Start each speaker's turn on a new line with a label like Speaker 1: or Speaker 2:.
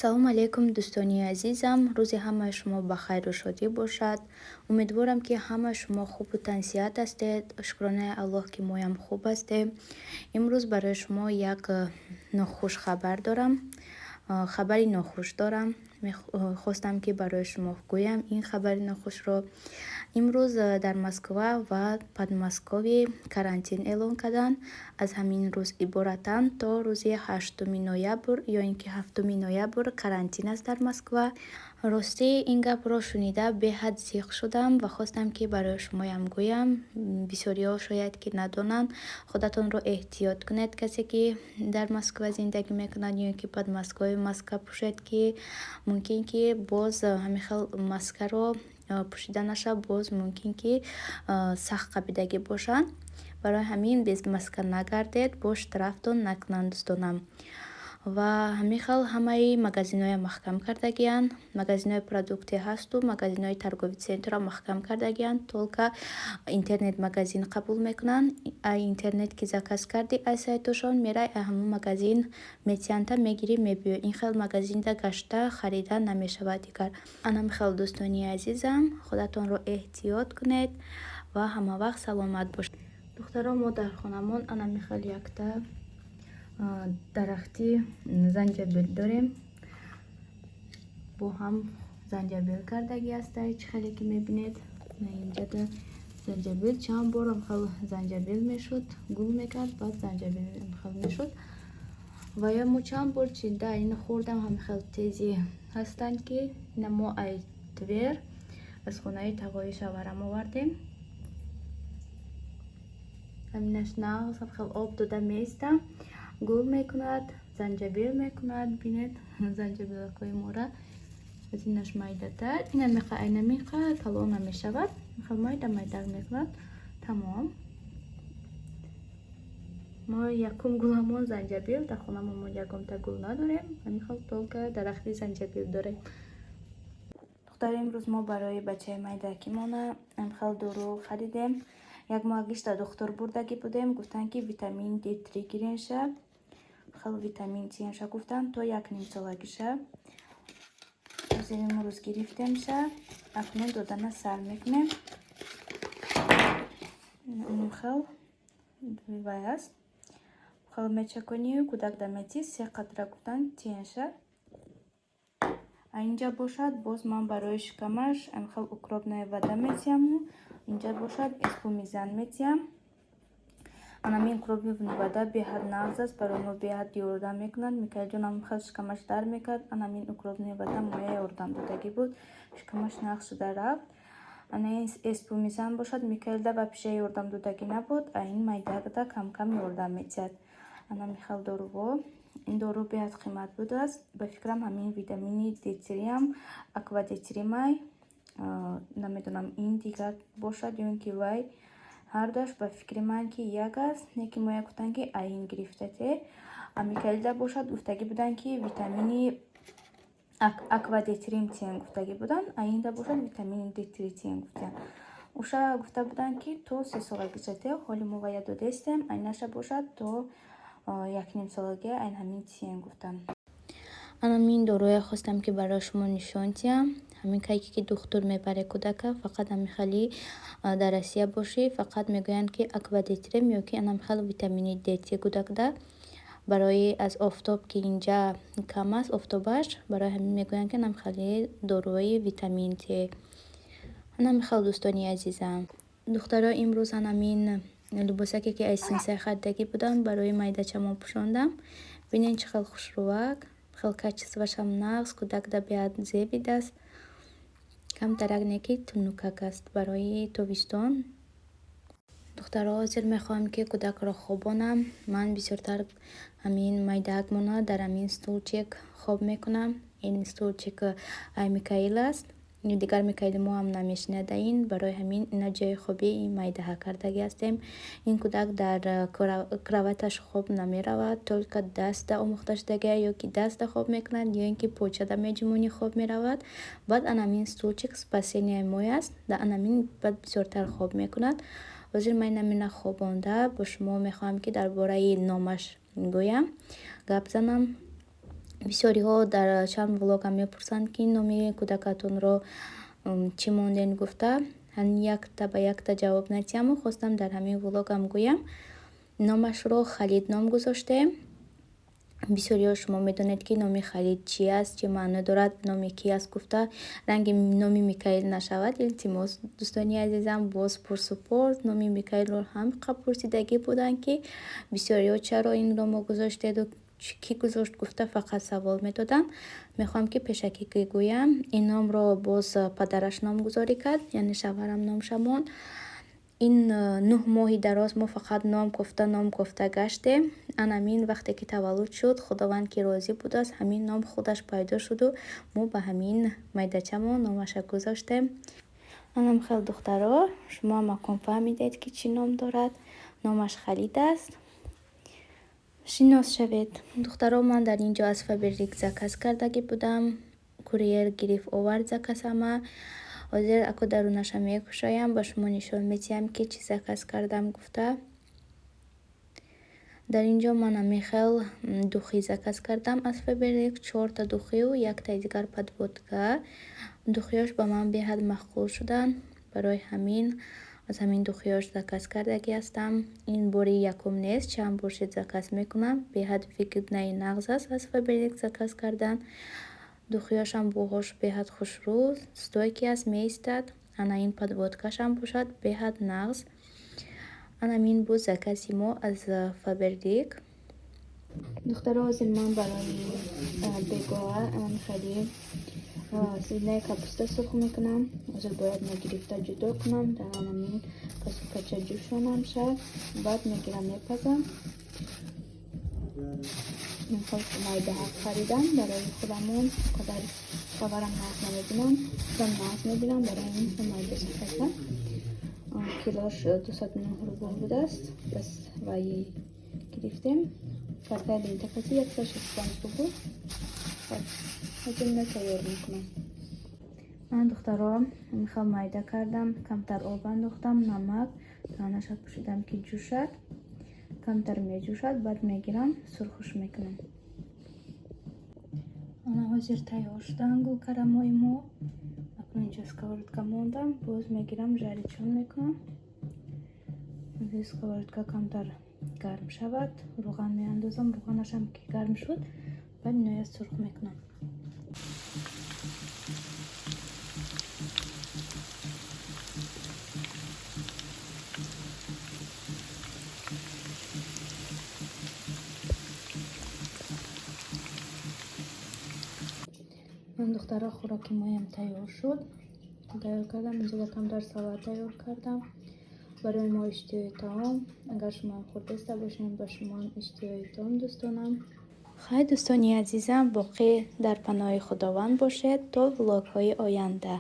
Speaker 1: Салому алейкум, дӯстони азизам. Рӯзи ҳамаи шумо ба хайру шодӣ бошад. Умедворам, ки ҳамаи шумо хубу тансиҳат ҳастед. Шукронаи Аллоҳ, ки моям хуб ҳастем. Имрӯз барои шумо як нохуш хабар дорам, хабари нохуш дорам. Хостам, ки барои шумо гӯям ин хабари нохушро. Имрӯз дар Москва ва Подмосковье карантин эълон карданд. Аз ҳамин рӯз иборатан то рӯзи 8 ноябр ё ин ки 7 ноябр карантин аст дар Москва. Ростӣ, ин гапро шунида, беҳад зиқ шудам ва хостам, ки барои шумоям гӯям. Бисёриҳо шояд ки надонанд. Худатонро эҳтиёт кунед, касе ки дар Москва зиндагӣ мекунад ё ин ки Подмосковье маска пӯшед, ки мумкин ки боз ҳамин хел маскаро пӯшида нашавад, боз мумкин ки сахт қапидагӣ бошанд. Барои ҳамин без маска нагардед, боз штрафтон накунанд, дӯстонам. Ва ҳамин хел ҳамаи магазинҳоя маҳкам кардагианд. Магазинҳои продукты ҳасту магазинҳои торговый центрро маҳкам кардагианд. Только интернет магазин қабул мекунанд. Интернет ки заказ кардӣ, аз сайтошон мерай, ҳамон магазин метиҳанда, мегирӣ, мебиёӣ. Ин хел магазинда гашта харида намешавад дигар. Ана хел, дӯстони азизам, худатонро эҳтиёт кунед ва ҳамавақт саломат бошед. Духтаро, мо дар хонамон ана хел якта дарахти занҷабил дорем. Бо ҳам занҷабил кардагӣ ҳастай, чӣ хеле ки мебинед. Инҷада занҷабил чанд бор хел занҷабил мешуд, гул мекард, баъд занҷабил хел мешуд. Ва ё мо чанд бор чида, ин хурдам ҳам хел тези ҳастанд, ки ина мо ай Твер аз хонаи тағои шаварам овардем. Ҳаминаш нағз хел об дода меистам, гул мекунад, занҷабил мекунад. Бинед занҷабилакҳои мора. Аз инаш майдатар, ина меха, айнамиқа калон намешавад, хел майда майда мекунад, тамом. Мо якум гуламон занҷабил. Дар хонамон мо ягонта гул надорем, ҳамин хел только дарахти занҷабил дорем. Духтари, имрӯз мо барои бачаи майдакимона хел дору харидем. Як моҳ гишта духтур бурдагӣ будем, гуфтанд, ки витамин Д3 гиренша, хел витамин тиенша гуфтанд, то 1,5 солагиша. Ҳозир имрӯз гирифтемша, акнун додана сар мекунем. Хел вай аст, хел мечаконию кӯдак даметӣ, се қатра гуфтанд тиенша. А инҷа бошад, боз ман барои шикамаш хел укропная вода метиҳаму инҷа бошад эспумизан метиҳам. Анамин укропная вода беҳад нағз аст, барои мо беҳад ёрдам мекунад. Микаилҷонам хел шикамаш дард мекард, анамин укропная вода моя ёрдам додагӣ буд, шикамаш нағз шуда рафт. Ана ин эспумизан бошад, Микаилда вообще ёрдам додагӣ набуд, а ин майдакда камкам ёрдам метиҳад. Анами хел доруво. Ин дору беҳад қимат будааст, ба фикрам, ҳамин витамини Д3-ам Аквадетримай, намедонам, ин дигар бошад ё ин ки вай, ҳардуаш ба фикри ман ки як аст. Не ки моя гуфтанд, ки аин гирифтате. А Микаилда бошад, гуфтагӣ буданд, ки витамини Аквадетрим тиен гуфтагӣ буданд, а инда бошад витамини Д3 тиен гуфтиянд. Уша гуфта буданд, ки то 3 солагишате, ҳоли мо вая додестем, айнаша бошад то 1,5 солагӣ айн ҳамин тиен гуфтанд. Анамин доруе хостам, ки барои шумо нишон диҳам. Ҳамин кайке ки духтур мебаре кӯдака, фақат ҳамин хели дар Россия бошӣ, фақат мегӯянд, ки Аквадетрим ё ки анам хел витамини Д ти кӯдакда, барои аз офтоб, ки инҷа кам аст офтобаш. Барои ҳамин мегӯянд, ки анам хеле доруи витамин Т. Анами хел, дӯстони азизам. Духтаро, имрӯз анамин либосаке, ки аз Синсай харидагӣ будам, барои майдачамо пӯшондам. Бинед, чӣ хел хушрӯвак, хел качествоашам нағз, кӯдакда беҳад зебидааст. Камтарак не ки тунукак аст барои тобистон. Духтаро, ҳозир мехоҳам, ки кӯдакро хобонам. Ман бисёртар ҳамин майдаакмона дар ҳамин стульчик хоб мекунам. Ин стульчик ай Микаил аст, дигар Микаили мо ҳам намешинад ин. Барои ҳамин ина ҷои хобии майдаҳа кардагӣ ҳастем. Ин кӯдак дар кроваташ хоб намеравад, только дастда омӯхта шудагия, ё ки дастда хоб мекунад, ё ин ки почада меҷумонӣ, хоб меравад. Баъд анамин стульчик спасение мой аст, дар анамин баъд бисёртар хоб мекунад. Ҳозир ман инамина хобонда, бо шумо мехоҳам, ки дар бораи номаш гӯям, гап занам. Бисёриҳо дар чанд влогам мепурсанд, ки номи кӯдакатонро чӣ монден гуфта. Якта ба якта ҷавоб натиҳаму хостам дар ҳамин влогам гӯям. Номашро Халид ном гузоштем. Бисёриҳо шумо медонед, ки номи Халид чи аст, чӣ маъно дорад, номи ки аст гуфта. Ранги номи Микаил нашавад, илтимос, дӯстони азизам. Боз пурсупорт номи Микаилро ҳам пурсидагӣ буданд, ки бисёриҳо чаро инро мо гузоштеду кӣ гузошт гуфта фақат савол медоданд. Мехоҳам, ки пешакӣ гӯям, ин номро боз падараш номгузорӣ кард, яъне шавҳарам номша монд. Ин 9 моҳи дароз мо фақат ном кофта, ном кофта гаштем. Анамин вақте ки таваллуд шуд, Худованд ки розӣ будааст, ҳамин ном худаш пайдо шуду мо ба ҳамин майдачамон номаша гузоштем. Анам хел, духтаро, шумо ҳам фаҳмидед, ки чӣ ном дорад. Номаш Халид аст, шинос шавед. Духтаро, ман дар ин ҷо аз Фаберлик заказ кардагӣ будам. Курьер гирифт, овард заказама. Ҳозир ако дарунаша мекушоям, ба шумо нишон медиҳам, ки чӣ заказ кардам гуфта. Дар ин ҷо ман ҳамин духи заказ кардам аз Фаберлик, чорта духию яктаи дигар подводка. Духиёш ба ман беҳад маъқул шуданд, барои ҳамин аз ҳамин духиёш заказ кардагӣ ҳастам. Ин бори якум нест, чанд бор шид заказ мекунам. Беҳад выгодный, нағз аст аз Фаберлик заказ кардан. Духиёшам буғош беҳад хушрӯ, стойкий аст, меистад. Ана ин подводкашам бошад, беҳад нағз. Анамин буд закази мо аз Фаберлик. Духтаро, ҳозир ман барои бегоҳа хеле цветная капуста сурх мекунам. Ҳозир бояд гирифта ҷудо кунам, дар анамин посудкача ҷӯшонам шав, баъд мегирам, мепазам. Майдаҳак харидам барои худамон. Қадар шаварам нағз намебинам, худам нағз мебинам, барои ин майдаша харидам. Килош 209 рубл будааст. Бас ваи гирифтем, картаи лентакаси 165 рубл. Ҳозир тайёр мекунам. Ман, духтаро, михел майда кардам, камтар об андохтам, намак, танаша пӯшидам, ки ҷӯшад. Камтар меҷӯшад, баъд мегирам, сурхуш мекунам. Ана ҳозир тайёр шудан гулкарамои мо. Акнун инҷа сковородка мондам, боз мегирам, жаритьшон мекунам. Сковородка камтар гарм шавад, рӯған меандозам. Рӯғанашам ки гарм шуд, баъд иноя сурх мекунам. Духтаро, хӯроки моям тайёр шуд. Тайёр кардам, инҷода камтар салат тайёр кардам. Барои мо иштиҳои таом. Агар шумоам хӯрдаиста бошед, ба шумоам иштиҳои таом, дӯстонам. Хай, дӯстони азизам, боқӣ дар паноҳи Худованд бошед то влогҳои оянда.